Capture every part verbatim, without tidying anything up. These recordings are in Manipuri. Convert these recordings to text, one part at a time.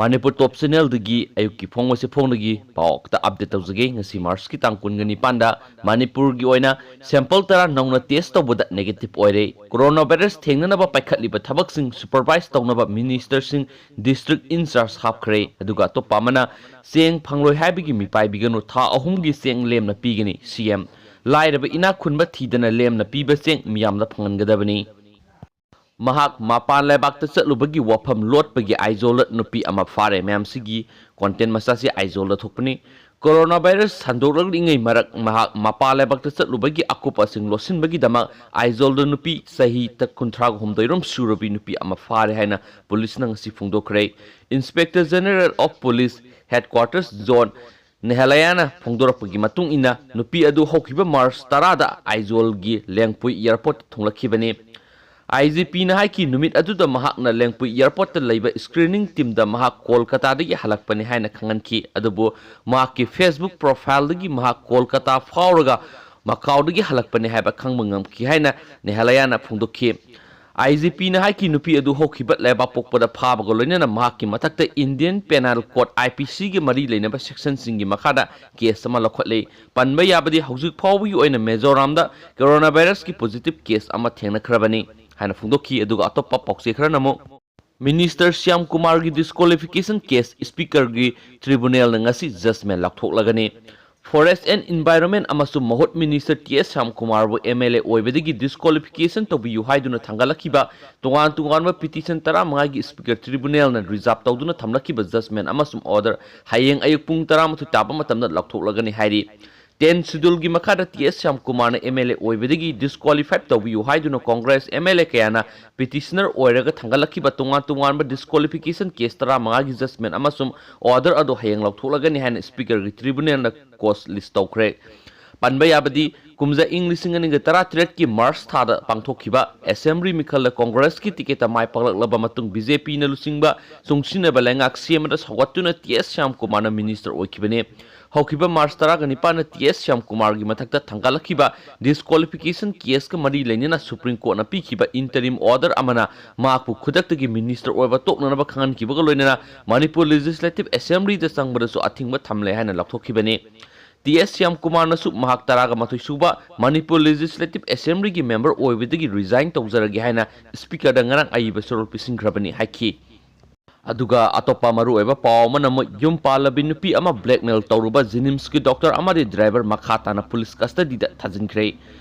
ꯃꯅꯤꯄꯨꯔ ꯇꯣꯞ ꯆꯦꯅꯦꯜꯗꯒꯤ ꯑꯌꯨꯛꯀꯤ ꯐꯣꯡꯕꯁꯤ ꯐꯣꯡꯗꯒꯤ ꯄꯥꯎ ꯈꯛꯇ ꯑꯞꯗꯦꯠ ꯇꯧꯖꯒꯦ꯫ ꯉꯁꯤ ꯃꯥꯔꯆꯀꯤ ꯇꯥꯡ ꯀꯨꯟꯒ ꯅꯤꯄꯥꯟꯗ ꯃꯅꯤꯄꯨꯔꯒꯤ ꯑꯣꯏꯅ ꯁꯦꯝꯄꯜ ꯇꯔꯥ ꯅꯧꯅ ꯇꯦꯁ ꯇꯧꯕꯗ ꯅꯦꯒꯦꯇꯤꯚ ꯑꯣꯏꯔꯦ꯫ ꯀꯣꯔꯣꯅꯥ ꯚꯥꯏꯔꯁ ꯊꯦꯡꯅꯅꯕ ꯄꯥꯏꯈꯠꯂꯤꯕ ꯊꯕꯛꯁꯤꯡ ꯁꯨꯄꯔꯚꯥꯏꯁ ꯇꯧꯅꯕ ꯃꯤꯅꯤꯁꯇꯔꯁꯤꯡ ꯗꯤꯁꯇ꯭ꯔꯤꯛ ꯏꯟꯆꯥꯔꯖ ꯍꯥꯞꯈ꯭ꯔꯦ꯫ ꯑꯗꯨꯒ ꯑꯇꯣꯞꯄ ꯑꯃꯅ, ꯆꯦꯡ ꯐꯪꯂꯣꯏ ꯍꯥꯏꯕꯒꯤ ꯃꯤꯄꯥꯏꯕꯤꯒꯅꯨ, ꯊꯥ ꯑꯍꯨꯝꯒꯤ ꯆꯦꯡ ꯂꯦꯝꯅ ꯄꯤꯒꯅꯤ꯫ ꯁꯤ ꯑꯦꯝ, ꯂꯥꯏꯔꯕ ꯏꯅꯥꯛ ꯈꯨꯟꯕ ꯊꯤꯗꯅ ꯂꯦꯝꯅ ꯄꯤꯕ ꯆꯦꯡ ꯃꯤꯌꯥꯝꯗ ꯐꯪꯍꯟꯒꯗꯕꯅꯤ꯫ ꯃꯍꯥꯛ ꯃꯄꯥꯟ ꯂꯩꯕꯥꯛꯇ ꯆꯠꯂꯨꯕꯒꯤ ꯋꯥꯐꯝ ꯂꯣꯠꯄꯒꯤ ꯑꯥꯏꯖꯣꯜꯗ ꯅꯨꯄꯤ ꯑꯃ ꯐꯥꯔꯦ꯫ ꯃꯌꯥꯝꯁꯤꯒꯤ ꯀꯣꯟꯇꯦꯟ ꯃꯆꯥꯁꯤ ꯑꯥꯏꯖꯣꯜꯗ ꯊꯣꯛꯄꯅꯤ꯫ ꯀꯣꯔꯣꯅꯥ ꯚꯥꯏꯔꯁ ꯁꯟꯗꯣꯛꯂꯛꯂꯤꯉꯩ ꯃꯔꯛ ꯃꯍꯥꯛ ꯃꯄꯥꯟ ꯂꯩꯕꯥꯛꯇ ꯆꯠꯂꯨꯕꯒꯤ ꯑꯀꯨꯞꯄꯁꯤꯡ ꯂꯣꯠꯁꯤꯟꯕꯒꯤꯗꯃꯛ ꯑꯥꯏꯖꯣꯜꯗ ꯅꯨꯄꯤ ꯆꯍꯤ ꯀꯨꯟꯊ꯭ꯔꯥ ꯍꯨꯝꯗꯣꯏ ꯔꯣꯝ ꯁꯨꯔꯕꯤ ꯅꯨꯄꯤ ꯑꯃ ꯐꯥꯔꯦ ꯍꯥꯏꯅ ꯄꯨꯂꯤꯁꯅ ꯉꯁꯤ ꯐꯣꯡꯗꯣꯛꯈ꯭ꯔꯦ꯫ Inspector general of police headquarters John ꯅꯦꯍꯥꯂꯌꯥꯅ ꯐꯣꯡꯗꯣꯔꯛꯄꯒꯤ ꯃꯇꯨꯡ ꯏꯟꯅ, ꯅꯨꯄꯤ ꯑꯗꯨ ꯍꯧꯈꯤꯕ ꯃꯥꯔꯆ ꯇꯔꯥꯗ ꯑꯥꯏꯖꯣꯜꯒꯤ ꯂꯦꯡꯄꯨꯏ ꯑꯦꯌꯔꯄꯣꯔꯠꯇ ꯊꯨꯡꯂꯛꯈꯤꯕꯅꯤ꯫ ꯑꯥꯏ ꯖꯤ ꯄꯤꯅ ꯍꯥꯏꯈꯤ, ꯅꯨꯃꯤꯠ ꯑꯗꯨꯗ ꯃꯍꯥꯛꯅ ꯂꯦꯡꯄꯨꯏ ꯑꯦꯌꯔꯄꯣꯔꯠꯇ ꯂꯩꯕ ꯁ꯭ꯀ꯭ꯔꯤꯅꯤꯡ ꯇꯤꯝꯗ ꯃꯍꯥꯛ ꯀꯣꯜꯀꯇꯥꯗꯒꯤ ꯍꯜꯂꯛꯄꯅꯤ ꯍꯥꯏꯅ ꯈꯪꯍꯟꯈꯤ꯫ ꯑꯗꯨꯕꯨ ꯃꯍꯥꯛꯀꯤ Facebook ꯄ꯭ꯔꯣꯐꯥꯏꯜꯗꯒꯤ ꯃꯍꯥꯛ ꯀꯣꯜꯀꯇꯥ ꯐꯥꯎꯔꯒ ꯃꯀꯥꯎꯗꯒꯤ ꯍꯜꯂꯛꯄꯅꯤ ꯍꯥꯏꯕ ꯈꯪꯕ ꯉꯝꯈꯤ ꯍꯥꯏꯅ ꯅꯦꯍꯥꯂꯌꯥꯅ ꯐꯣꯡꯗꯣꯛꯈꯤ꯫ ꯑꯥꯏ ꯖꯤ ꯄꯤꯅ ꯍꯥꯏꯈꯤ, ꯅꯨꯄꯤ ꯑꯗꯨ ꯍꯧꯈꯤꯕ ꯂꯩꯕꯥꯛꯄꯣꯛꯄꯗ ꯐꯥꯕꯒ ꯂꯣꯏꯅꯅ ꯃꯍꯥꯛꯀꯤ ꯃꯊꯛꯇ Indian penal code, I P ꯁꯤꯒꯤ ꯃꯔꯤ ꯂꯩꯅꯕ ꯁꯦꯛꯁꯟꯁꯤꯡꯒꯤ ꯃꯈꯥꯗ ꯀꯦꯁ ꯑꯃ ꯂꯧꯈꯠꯂꯤ꯫ ꯄꯟꯕ ꯌꯥꯕꯗꯤ, ꯍꯧꯖꯤꯛ ꯐꯥꯎꯕꯒꯤ ꯑꯣꯏꯅ ꯃꯤꯖꯣꯔꯥꯝꯗ ꯀꯣꯔꯣꯅꯥ ꯚꯥꯏꯔꯁꯀꯤ ꯄꯣꯖꯤꯇꯤꯚ ꯀꯦꯁ ꯑꯃ ꯊꯦꯡꯅꯈ꯭ꯔꯕꯅꯤ ꯍꯥꯏꯅ ꯐꯣꯡꯗꯣꯛꯈꯤ꯫ ꯑꯗꯨꯒ ꯑꯇꯣꯞꯄ ꯄꯥꯎꯆꯦ ꯈꯔꯅ ꯑꯃꯨꯛ, ꯃꯤꯅꯤꯁꯇꯔ ꯁ꯭ꯌꯥꯝ ꯀꯨꯃꯥꯔꯒꯤ ꯗꯤꯁꯀ꯭ꯋꯥꯂꯤꯐꯤꯀꯦꯁꯟ ꯀꯦꯁ ꯁ꯭ꯄꯤꯀꯔꯒꯤ ꯇ꯭ꯔꯤꯕꯨꯅꯦꯜꯅ ꯉꯁꯤ ꯖꯖꯃꯦꯟ ꯂꯥꯎꯊꯣꯛꯂꯒꯅꯤ꯫ ꯐꯣꯔꯦꯁ ꯑꯦꯟ ꯏꯟꯚꯥꯏꯔꯣꯟꯃꯦꯟ ꯑꯃꯁꯨꯡ ꯃꯍꯨꯠ ꯃꯤꯅꯤꯁꯇꯔ ꯇꯤ ꯑꯦꯁ ꯁ꯭ꯌꯥꯝ ꯀꯨꯃꯥꯔꯕꯨ ꯑꯦꯝ ꯑꯦꯜ ꯑꯦ ꯑꯣꯏꯕꯗꯒꯤ ꯗꯤꯁꯀ꯭ꯋꯥꯂꯤꯐꯤꯀꯦꯁꯟ ꯇꯧꯕꯤꯌꯨ ꯍꯥꯏꯗꯨꯅ ꯊꯥꯡꯒꯠꯂꯛꯈꯤꯕ ꯇꯣꯉꯥꯟ ꯇꯣꯉꯥꯟꯕ ꯄꯤꯇꯤꯁꯟ ꯇꯔꯥꯃꯉꯥꯒꯤ ꯁ꯭ꯄꯤꯀꯔ ꯇ꯭ꯔꯤꯕꯨꯅꯦꯜꯅ ꯔꯤꯖꯥꯔꯚ ꯇꯧꯗꯨꯅ ꯊꯝꯂꯛꯈꯤꯕ ꯖꯖꯃꯦꯟ ꯑꯃꯁꯨꯡ ꯑꯣꯔꯗꯔ ꯍꯌꯦꯡ ꯑꯌꯨꯛ ꯄꯨꯡ ꯇꯔꯥꯃꯥꯊꯣꯏ ꯇꯥꯕ ꯃꯇꯝꯗ ꯂꯥꯎꯊꯣꯛꯂꯒꯅꯤ ꯍꯥꯏꯔꯤ꯫ ꯇꯦꯟ ꯁꯤꯗꯨꯜꯒꯤ ꯃꯈꯥꯗ ꯇꯤ ꯑꯦꯁ ꯁ꯭ꯌꯥꯝ ꯀꯨꯃꯥꯔꯅ ꯑꯦꯝ ꯑꯦꯜ ꯑꯦ ꯑꯣꯏꯕꯗꯒꯤ ꯗꯤꯁꯀ꯭ꯋꯥꯂꯤꯐꯥꯏꯗ ꯇꯧꯕꯤꯌꯨ ꯍꯥꯏꯗꯨꯅ ꯀꯣꯡꯒ꯭ꯔꯦꯁ ꯑꯦꯝ ꯑꯦꯜ ꯑꯦ ꯀꯌꯥꯅ ꯄꯤꯇꯤꯁꯅꯔ ꯑꯣꯏꯔꯒ ꯊꯥꯡꯒꯠꯂꯛꯈꯤꯕ ꯇꯣꯉꯥꯟ ꯇꯣꯉꯥꯟꯕ ꯗꯤꯁꯀ꯭ꯋꯥꯂꯤꯐꯤꯀꯦꯁꯟ ꯀꯦꯁ ꯇꯔꯥꯃꯉꯥꯒꯤ ꯖꯖꯃꯦꯟ ꯑꯃꯁꯨꯡ ꯑꯣꯔꯗꯔ ꯑꯗꯨ ꯍꯌꯦꯡ ꯂꯧꯊꯣꯛꯂꯒꯅꯤ ꯍꯥꯏꯅ ꯁ꯭ꯄꯤꯀꯔꯒꯤ ꯇ꯭ꯔꯤꯕꯨꯅꯦꯜꯅ ꯀꯣꯁ ꯂꯤꯁ ꯇꯧꯈ꯭ꯔꯦ꯫ ꯄꯟꯕ ꯌꯥꯕꯗꯤ, ꯀꯨꯝꯖꯥ ꯏꯪ ꯂꯤꯁꯤꯡ ꯑꯅꯤꯒ ꯇꯔꯥꯇꯔꯦꯠꯀꯤ ꯃꯥꯔꯆ ꯊꯥꯗ ꯄꯥꯡꯊꯣꯛꯈꯤꯕ ꯑꯦꯁꯦꯝꯕ꯭ꯂꯤ ꯃꯤꯈꯜꯗ ꯀꯣꯡꯒ꯭ꯔꯦꯁꯀꯤ ꯇꯤꯀꯦꯠꯇ ꯃꯥꯏ ꯄꯥꯛꯂꯛꯂꯕ ꯃꯇꯨꯡ ꯕꯤ ꯖꯦ ꯄꯤꯅ ꯂꯨꯆꯤꯡꯕ ꯆꯨꯡꯁꯤꯟꯅꯕ ꯂꯩꯉꯥꯛ ꯁꯦꯝꯕꯗ ꯁꯧꯒꯠꯇꯨꯅ ꯇꯤ ꯑꯦꯁ ꯁ꯭ꯌꯥꯝꯀꯨꯃꯥꯔꯅ ꯃꯤꯅꯤꯁꯇꯔ ꯑꯣꯏꯈꯤꯕꯅꯤ꯫ ꯍꯧꯈꯤꯕ ꯃꯥꯔꯆ ꯇꯔꯥꯒ ꯅꯤꯄꯥꯟꯗ ꯇꯤ ꯑꯦꯁ ꯁ꯭ꯌꯥꯝꯀꯨꯃꯥꯔꯒꯤ ꯃꯊꯛꯇ ꯊꯥꯡꯒꯠꯂꯛꯈꯤꯕ ꯗꯤꯁꯀ꯭ꯋꯥꯂꯤꯐꯤꯀꯦꯁꯟ ꯀꯦꯁꯀ ꯃꯔꯤ ꯂꯩꯅꯅ ꯁꯨꯄ꯭ꯔꯤꯝ ꯀꯣꯔꯠꯅ ꯄꯤꯈꯤꯕ ꯏꯟꯇꯔꯤꯝ ꯑꯣꯔꯗꯔ ꯑꯃꯅ ꯃꯍꯥꯛꯄꯨ ꯈꯨꯗꯛꯇꯒꯤ ꯃꯤꯅꯤꯁꯇꯔ ꯑꯣꯏꯕ ꯇꯣꯛꯅꯅꯕ ꯈꯪꯍꯟꯈꯤꯕꯒ ꯂꯣꯏꯅꯅ ꯃꯅꯤꯄꯨꯔ ꯂꯦꯖꯤꯁꯂꯦꯇꯤꯚ ꯑꯦꯁꯦꯝꯕ꯭ꯂꯤꯗ ꯆꯪꯕꯗꯁꯨ ꯑꯊꯤꯡꯕ ꯊꯝꯂꯦ ꯍꯥꯏꯅ ꯂꯥꯎꯊꯣꯛꯈꯤꯕꯅꯤ꯫ ꯇꯤ ꯑꯦꯁ ꯁ꯭ꯌꯥꯝꯀꯨꯃꯥꯔꯅꯁꯨ ꯃꯍꯥꯛ ꯇꯔꯥꯒ ꯃꯥꯊꯣꯏ ꯁꯨꯕ ꯃꯅꯤꯄꯨꯔ ꯂꯦꯖꯤꯁꯂꯦꯇꯤꯚ ꯑꯦꯁꯦꯝꯕ꯭ꯂꯤꯒꯤ ꯃꯦꯝꯕꯔ ꯑꯣꯏꯕꯗꯒꯤ ꯔꯤꯖꯥꯏꯟ ꯇꯧꯖꯔꯒꯦ ꯍꯥꯏꯅ ꯁ꯭ꯄꯤꯀꯔꯗ ꯉꯔꯥꯡ ꯑꯏꯕ ꯆꯨꯔꯣꯜ ꯄꯤꯁꯤꯟꯈ꯭ꯔꯕꯅꯤ ꯍꯥꯏꯈꯤ꯫ ꯑꯗꯨꯒ ꯑꯇꯣꯞꯄ ꯃꯔꯨꯑꯣꯏꯕ ꯄꯥꯎ ꯑꯃꯅ, ꯃꯨꯛ ꯌꯨꯝ ꯄꯥꯜꯂꯕꯤ ꯅꯨꯄꯤ ꯑꯃ ꯕ꯭ꯂꯦꯛꯃꯦꯜ ꯇꯧꯔꯨꯕ ꯖꯦꯅꯤꯝꯁꯀꯤ ꯗꯣꯛꯇꯔ ꯑꯃꯗꯤ ꯗ꯭ꯔꯥꯏꯚꯔ ꯃꯈꯥ ꯇꯥꯅ ꯄꯨꯂꯤꯁ ꯀꯁꯇꯗꯤꯗ ꯊꯥꯖꯤꯟꯈ꯭ꯔꯦ꯫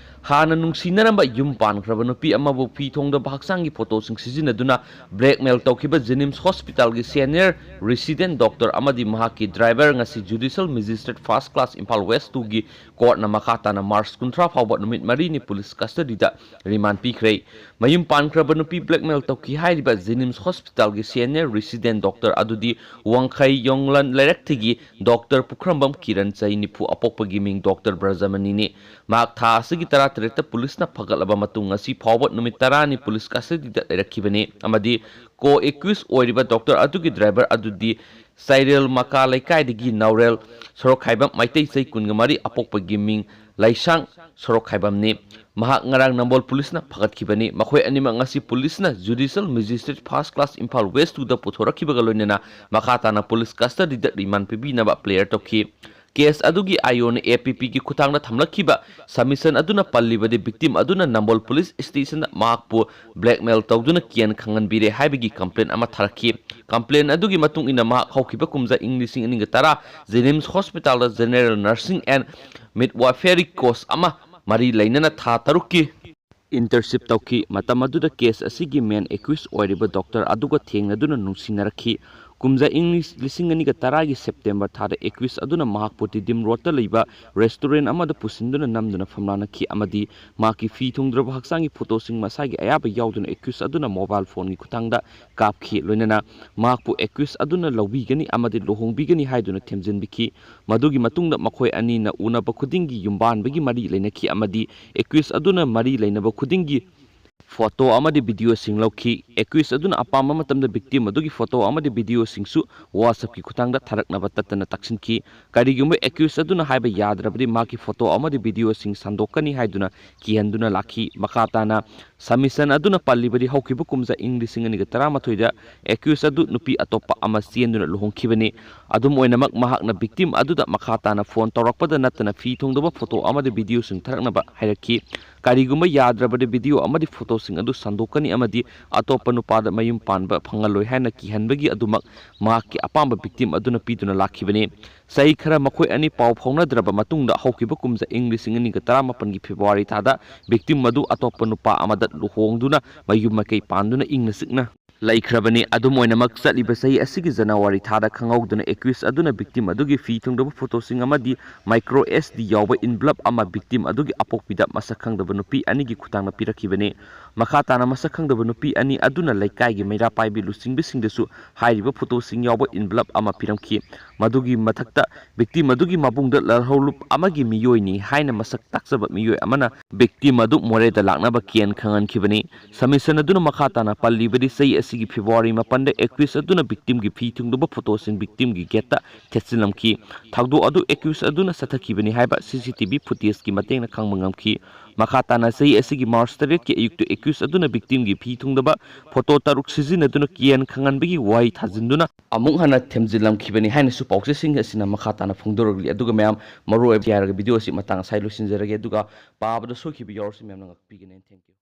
ꯍꯥꯟꯅ ꯅꯨꯡꯁꯤꯅꯔꯝꯕ ꯌꯨꯝ ꯄꯥꯟꯈ꯭ꯔꯕ ꯅꯨꯄꯤ ꯑꯃꯕꯨ ꯐꯤ ꯊꯣꯡꯗꯕ ꯍꯛꯆꯥꯡꯒꯤ ꯐꯣꯇꯣꯁꯤꯡ ꯁꯤꯖꯤꯟꯅꯗꯨꯅ ꯕ꯭ꯂꯦꯛꯃꯦꯜ ꯇꯧꯈꯤꯕ ꯖꯦꯅꯤꯝꯁ ꯍꯣꯁꯄꯤꯇꯥꯜꯒꯤ ꯁꯦꯅꯤꯌꯔ ꯔꯦꯁꯤꯗꯦꯟꯠ ꯗꯣꯛꯇꯔ ꯑꯃꯗꯤ ꯃꯍꯥꯛꯀꯤ ꯗ꯭ꯔꯥꯏꯚꯔ ꯉꯁꯤ judicial magistrate first class Imphal west ꯇꯨꯒꯤ ꯀꯣꯔꯠꯅ ꯃꯈꯥ ꯇꯥꯅ ꯃꯥꯔꯆ ꯀꯨꯟꯊ꯭ꯔꯥ ꯐꯥꯎꯕ ꯅꯨꯃꯤꯠ ꯃꯔꯤꯅꯤ ꯄꯨꯂꯤꯁ ꯀꯁꯇꯗꯤꯗ ꯔꯤꯃꯥꯟ ꯄꯤꯈ꯭ꯔꯦ꯫ ꯃꯌꯨꯝ ꯄꯥꯟꯈ꯭ꯔꯕ ꯅꯨꯄꯤ ꯕ꯭ꯂꯦꯛꯃꯦꯜ ꯇꯧꯈꯤ ꯍꯥꯏꯔꯤꯕ ꯖꯦꯅꯤꯝꯁ ꯍꯣꯁꯄꯤꯇꯥꯜꯒꯤ ꯁꯦꯅꯤꯌꯔ ꯔꯦꯁꯤꯗꯦꯟꯠ ꯗꯣꯛꯇꯔ ꯑꯗꯨꯗꯤ ꯋꯥꯡꯈꯩ ꯌꯣꯡꯂꯟ ꯂꯩꯔꯛꯇꯒꯤ ꯗꯣꯛꯇꯔ ꯄꯨꯈ꯭ꯔꯝꯕꯝ ꯀꯤꯔꯟ, ꯆꯍꯤ ꯅꯤꯐꯨ, ꯑꯄꯣꯛꯄꯒꯤ ꯃꯤꯡ ꯗꯣꯛꯇꯔ ꯕ꯭ꯔꯖꯃꯅꯤꯅꯤ꯫ ꯃꯍꯥꯛ ꯊꯥ ꯑꯁꯤꯒꯤ ꯇꯔꯥꯇꯔꯦꯠꯇ ꯄꯨꯂꯤꯁꯅ ꯐꯒꯠꯂꯕ ꯃꯇꯨꯡ ꯉꯁꯤ ꯐꯥꯎꯕ ꯅꯨꯃꯤꯠ ꯇꯔꯥꯅꯤ ꯄꯨꯂꯤꯁ ꯀꯁꯇꯗꯤꯗ ꯂꯩꯔꯛꯈꯤꯕꯅꯤ ꯑꯃꯗꯤ ꯀꯣ ꯑꯦꯀ꯭ꯌꯨꯁ ꯑꯣꯏꯔꯤꯕ ꯗꯣꯛꯇꯔ ꯑꯗꯨꯒꯤ ꯗ꯭ꯔꯥꯏꯚꯔ ꯑꯗꯨꯗꯤ ꯆꯥꯏꯔꯦꯜ ꯃꯀꯥ ꯂꯩꯀꯥꯏꯗꯒꯤ ꯅꯥꯎꯔꯦꯜ ꯁꯣꯔꯣꯛꯈꯥꯏꯕꯝ ꯃꯩꯇꯩ, ꯆꯍꯤ ꯀꯨꯟꯒ ꯃꯔꯤ, ꯑꯄꯣꯛꯄꯒꯤ ꯃꯤꯡ ꯂꯩꯁꯥꯡ ꯁꯣꯔꯣꯛꯈꯥꯏꯕꯝꯅꯤ꯫ ꯃꯍꯥꯛ ꯉꯔꯥꯡ ꯅꯝꯕꯣꯜ ꯄꯨꯂꯤꯁꯅ ꯐꯒꯠꯈꯤꯕꯅꯤ꯫ ꯃꯈꯣꯏ ꯑꯅꯤꯃꯛ ꯉꯁꯤ ꯄꯨꯂꯤꯁꯅ judicial magistrate first class Imphal west ꯇꯨꯗ ꯄꯨꯊꯣꯔꯛꯈꯤꯕꯒ ꯂꯣꯏꯅꯅ ꯃꯈꯥ ꯇꯥꯅ ꯄꯨꯂꯤꯁ ꯀꯁꯇꯗꯤꯗ ꯔꯤꯃꯥꯟ ꯄꯤꯕꯤꯅꯕ ꯄ꯭ꯂꯦꯌꯔ ꯇꯧꯈꯤ꯫ ꯀꯦꯁ ꯑꯗꯨꯒꯤ ꯑꯥꯏ ꯑꯣꯅ ꯑꯦ ꯄꯤ ꯄꯤꯒꯤ ꯈꯨꯠꯊꯥꯡꯗ ꯊꯝꯂꯛꯈꯤꯕ ꯁꯕꯃꯤꯁꯟ ꯑꯗꯨꯅ ꯄꯜꯂꯤꯕꯗꯤ, ꯚꯤꯛꯇꯤꯝ ꯑꯗꯨꯅ ꯅꯝꯕꯣꯜ ꯄꯨꯂꯤꯁ ꯁ꯭ꯇꯦꯁꯟꯗ ꯃꯍꯥꯛꯄꯨ ꯕ꯭ꯂꯦꯛꯃꯦꯜ ꯇꯧꯗꯨꯅ ꯀꯤꯌꯟ ꯈꯪꯍꯟꯕꯤꯔꯦ ꯍꯥꯏꯕꯒꯤ ꯀꯝꯄ꯭ꯂꯦꯟ ꯑꯃ ꯊꯥꯔꯛꯈꯤ꯫ ꯀꯝꯄ꯭ꯂꯦꯟ ꯑꯗꯨꯒꯤ ꯃꯇꯨꯡ ꯏꯟꯅ ꯃꯍꯥꯛ ꯍꯧꯈꯤꯕ ꯀꯨꯝꯖꯥ ꯏꯪ ꯂꯤꯁꯤꯡ ꯑꯅꯤꯒ ꯇꯔꯥ ꯖꯦꯅꯤꯝꯁ ꯍꯣꯁꯄꯤꯇꯥꯜꯗ ꯖꯦꯅꯦꯔꯦꯜ ꯅꯔꯁꯤꯡ ꯑꯦꯟ ꯃꯤꯗꯋꯥꯏꯐꯔꯤ ꯀꯣꯔꯁ ꯑꯃ ꯃꯔꯤ ꯂꯩꯅꯅ ꯊꯥ ꯇꯔꯨꯛꯀꯤ ꯏꯟꯇꯔꯟꯁꯤꯞ ꯇꯧꯈꯤ꯫ ꯃꯇꯝ ꯑꯗꯨꯗ ꯀꯦꯁ ꯑꯁꯤꯒꯤ ꯃꯦꯟ ꯑꯦꯀ꯭ꯌꯨꯁ ꯑꯣꯏꯔꯤꯕ ꯗꯣꯛꯇꯔ ꯑꯗꯨꯒ ꯊꯦꯡꯅꯗꯨꯅ ꯅꯨꯡꯁꯤꯅꯔꯛꯈꯤ꯫ ꯀꯨꯝꯖꯥ ꯏꯪ ꯂꯤꯁꯤꯡ ꯑꯅꯤꯒ ꯇꯔꯥꯒꯤ ꯁꯦꯞꯇꯦꯝꯕꯔ ꯊꯥꯗ accused ꯑꯗꯨꯅ ꯃꯍꯥꯛꯄꯨ ꯇꯤꯗꯤꯝ ꯔꯣꯗꯇ ꯂꯩꯕ restaurant ꯑꯃꯗ ꯄꯨꯁꯤꯟꯗꯨꯅ ꯅꯝꯗꯨꯅ ꯐꯝꯂꯥꯅꯈꯤ ꯑꯃꯗꯤ ꯃꯍꯥꯛꯀꯤ ꯐꯤ ꯊꯨꯡꯗ꯭ꯔꯕ ꯍꯛꯆꯥꯡꯒꯤ ꯐꯣꯇꯣꯁꯤꯡ ꯃꯁꯥꯒꯤ ꯑꯌꯥꯕ ꯌꯥꯎꯗꯨꯅ accused ꯑꯗꯨꯅ mobile phoneꯒꯤ ꯈꯨꯠꯊꯥꯡꯗ ꯀꯥꯞꯈꯤ꯫ ꯂꯣꯏꯅꯅ ꯃꯍꯥꯛꯄꯨ accused ꯑꯗꯨꯅ ꯂꯧꯕꯤꯒꯅꯤ ꯑꯃꯗꯤ ꯂꯨꯍꯣꯡꯕꯤꯒꯅꯤ ꯍꯥꯏꯗꯨꯅ ꯊꯦꯝꯖꯤꯟꯕꯤꯈꯤ꯫ ꯃꯗꯨꯒꯤ ꯃꯇꯨꯡꯗ ꯃꯈꯣꯏ ꯑꯅꯤꯅ ꯎꯅꯕ ꯈꯨꯗꯤꯡꯒꯤ ꯌꯨꯝꯕꯥꯟꯕꯒꯤ ꯃꯔꯤ ꯂꯩꯅꯈꯤ ꯑꯃꯗꯤ accused ꯑꯗꯨꯅ ꯃꯔꯤ ꯂꯩꯅꯕ ꯈꯨꯗꯤꯡꯒꯤ ꯐꯣꯇꯣ ꯑꯃꯗꯤ ꯚꯤꯗꯤꯑꯣꯁꯤꯡ ꯂꯧꯈꯤ꯫ Accused ꯑꯗꯨꯅ ꯑꯄꯥꯝꯕ ꯃꯇꯝꯗ victim ꯑꯗꯨꯒꯤ ꯐꯣꯇꯣ ꯑꯃꯗꯤ ꯚꯤꯗꯤꯑꯣꯁꯤꯡꯁꯨ WhatsAppꯀꯤ ꯈꯨꯠꯊꯥꯡꯗ ꯊꯥꯔꯛꯅꯕ ꯇꯠꯇꯅ ꯇꯥꯛꯁꯤꯟꯈꯤ꯫ ꯀꯔꯤꯒꯨꯝꯕ accused ꯑꯗꯨꯅ ꯍꯥꯏꯕ ꯌꯥꯗ꯭ꯔꯕꯗꯤ ꯃꯍꯥꯛꯀꯤ ꯐꯣꯇꯣ ꯑꯃꯗꯤ ꯚꯤꯗꯤꯑꯣꯁꯤꯡ ꯁꯟꯗꯣꯛꯀꯅꯤ ꯍꯥꯏꯗꯨꯅ ꯀꯤꯍꯟꯗꯨꯅ ꯂꯥꯛꯈꯤ꯫ ꯃꯈꯥ ꯇꯥꯅ submission ꯑꯗꯨꯅ ꯄꯜꯂꯤꯕꯗꯤ ꯍꯧꯈꯤꯕ ꯀꯨꯝꯖꯥ ꯏꯪ ꯂꯤꯁꯤꯡ ꯑꯅꯤꯒ ꯇꯔꯥꯃꯥꯊꯣꯏꯗ accused ꯑꯗꯨ ꯅꯨꯄꯤ ꯑꯇꯣꯞꯄ ꯑꯃ ꯆꯦꯟꯗꯨꯅ ꯂꯨꯍꯣꯡꯈꯤꯕꯅꯤ꯫ ꯑꯗꯨꯝ ꯑꯣꯏꯅꯃꯛ ꯃꯍꯥꯛꯅ victim ꯑꯗꯨꯗ ꯃꯈꯥ ꯇꯥꯅ ꯐꯣꯟ ꯇꯧꯔꯛꯄꯗ ꯅꯠꯇꯅ ꯐꯤ ꯊꯨꯡꯗꯕ ꯐꯣꯇꯣ ꯑꯃꯗꯤ ꯚꯤꯗꯤꯑꯣꯁꯤꯡ ꯊꯥꯔꯛꯅꯕ ꯍꯥꯏꯔꯛꯈꯤ꯫ ꯀꯔꯤꯒꯨꯝꯕ ꯌꯥꯗ꯭ꯔꯕꯗꯤ ꯚꯤꯗꯤꯑꯣ ꯑꯃꯗꯤ ꯐꯣꯇꯣꯁꯤꯡ ꯑꯗꯨ ꯁꯟꯗꯣꯛꯀꯅꯤ ꯑꯃꯗꯤ ꯑꯇꯣꯞꯄ ꯅꯨꯄꯥꯗ ꯃꯌꯨꯝ ꯄꯥꯟꯕ ꯐꯪꯍꯜꯂꯣꯏ ꯍꯥꯏꯅ ꯀꯤꯍꯟꯕꯒꯤ ꯑꯗꯨꯃꯛ ꯃꯍꯥꯛꯀꯤ ꯑꯄꯥꯝꯕ victim ꯑꯗꯨꯅ ꯄꯤꯗꯨꯅ ꯂꯥꯛꯈꯤꯕꯅꯤ꯫ ꯆꯍꯤ ꯈꯔ ꯃꯈꯣꯏ ꯑꯅꯤ ꯄꯥꯎ ꯐꯥꯎꯅꯗ꯭ꯔꯕ ꯃꯇꯨꯡꯗ ꯍꯧꯈꯤꯕ ꯀꯨꯝꯖꯥ ꯏꯪ ꯂꯤꯁꯤꯡ ꯑꯅꯤꯒ ꯇꯔꯥꯃꯥꯄꯟꯒꯤ February ꯊꯥꯗ victim ꯑꯗꯨ ꯑꯇꯣꯞꯄ ꯅꯨꯄꯥ ꯑꯃꯗ ꯂꯨꯍꯣꯡꯗꯨꯅ ꯃꯌꯨꯝ ꯃꯀꯩ ꯄꯥꯟꯗꯨꯅ ꯏꯪꯅ ꯆꯤꯛꯅ ꯂꯩꯈ꯭ꯔꯕꯅꯤ꯫ ꯑꯗꯨꯝ ꯑꯣꯏꯅꯃꯛ ꯆꯠꯂꯤꯕ ꯆꯍꯤ ꯑꯁꯤꯒꯤ January ꯊꯥꯗ ꯈꯪꯍꯧꯗꯅ accused ꯑꯗꯨꯅ victim ꯑꯗꯨꯒꯤ ꯐꯤ ꯊꯨꯡꯗꯕ ꯐꯣꯇꯣꯁꯤꯡ ꯑꯃꯗꯤ micro S D ꯌꯥꯎꯕ envelope ꯑꯃ victim ꯑꯗꯨꯒꯤ ꯑꯄꯣꯛꯄꯤꯗ ꯃꯁꯛ ꯈꯪꯗꯕ ꯅꯨꯄꯤ ꯑꯅꯤꯒꯤ ꯈꯨꯠꯊꯥꯡꯗ ꯄꯤꯔꯛꯈꯤꯕꯅꯤ꯫ ꯃꯈꯥ ꯇꯥꯅ ꯃꯁꯛ ꯈꯪꯗꯕ ꯅꯨꯄꯤ ꯑꯅꯤ ꯑꯗꯨꯅ ꯂꯩꯀꯥꯏꯒꯤ ꯃꯩꯔꯥ ꯄꯥꯏꯕꯤ ꯂꯨꯆꯤꯡꯕꯤꯁꯤꯡꯗꯁꯨ ꯍꯥꯏꯔꯤꯕ ꯐꯣꯇꯣꯁꯤꯡ ꯌꯥꯎꯕ envelope ꯑꯃ ꯄꯤꯔꯝꯈꯤ꯫ ꯃꯗꯨꯒꯤ ꯃꯊꯛꯇ victim ꯑꯗꯨꯒꯤ ꯃꯕꯨꯡꯗ ꯂꯥꯜꯍꯧꯂꯨꯞ ꯑꯃꯒꯤ ꯃꯤꯑꯣꯏꯅꯤ ꯍꯥꯏꯅ ꯃꯁꯛ ꯇꯥꯛꯆꯕ ꯃꯤꯑꯣꯏ ꯑꯃꯅ victim ꯑꯗꯨ ꯃꯣꯔꯦꯗ ꯂꯥꯛꯅꯕ ꯀꯤꯍꯟ ꯈꯪꯍꯟꯈꯤꯕꯅꯤ꯫ Submission ꯑꯗꯨꯅ ꯃꯈꯥ ꯇꯥꯅ ꯄꯜꯂꯤꯕꯗꯤ ꯆꯍꯤ ꯑꯁꯤꯒꯤ February ꯃꯥꯄꯟꯗ accused ꯑꯗꯨꯅ victimꯒꯤ ꯐꯤ ꯊꯨꯡꯗꯕ ꯐꯣꯇꯣꯁꯤꯡ victimꯒꯤ gateꯇ ꯊꯦꯠꯆꯤꯜꯂꯝꯈꯤ꯫ ꯊꯧꯗꯣꯛ ꯑꯗꯨ accused ꯑꯗꯨꯅ ꯆꯠꯊꯈꯤꯕꯅꯤ ꯍꯥꯏꯕ C C T V footageꯀꯤ ꯃꯇꯦꯡꯅ ꯈꯪꯕ ꯉꯝꯈꯤ꯫ ꯃꯈꯥ ꯇꯥꯅ ꯆꯍꯤ ꯑꯁꯤꯒꯤ March ꯇꯔꯦꯠꯀꯤ ꯑꯌꯨꯛꯇ accused ꯑꯗꯨꯅ victimꯒꯤ ꯐꯤ ꯊꯨꯡꯗꯕ ꯐꯣꯇꯣ ꯇꯔꯨꯛ ꯁꯤꯖꯤꯟꯅꯗꯨꯅ ꯀꯤꯍꯟ ꯈꯪꯍꯟꯕꯒꯤ ꯋꯥꯍꯩ ꯊꯥꯖꯤꯟꯗꯨꯅ ꯑꯃꯨꯛ ꯍꯟꯅ ꯊꯦꯝꯖꯤꯜꯂꯝꯈꯤꯕꯅꯤ ꯍꯥꯏꯅꯁꯨ ꯄꯥꯎꯆꯦꯁꯤꯡ ꯑꯁꯤꯅ ꯃꯈꯥ ꯇꯥꯅ ꯐꯣꯡꯗꯣꯔꯛꯂꯤ꯫ ꯑꯗꯨꯒ ꯃꯌꯥꯝ, ꯃꯔꯨꯑꯣꯏꯕ ꯍꯥꯏꯔꯒ video ꯑꯁꯤ ꯃꯇꯥꯡ ꯑꯁꯥꯏ ꯂꯣꯏꯁꯤꯟꯖꯔꯒꯦ꯫ ꯑꯗꯨꯒ ꯄꯥꯕꯗ ꯁꯣꯏꯈꯤꯕ ꯌꯥꯎꯔꯁꯨ ꯃꯌꯥꯝꯅ ꯉꯥꯛꯄꯤꯒꯅꯤ꯫ Thank you꯫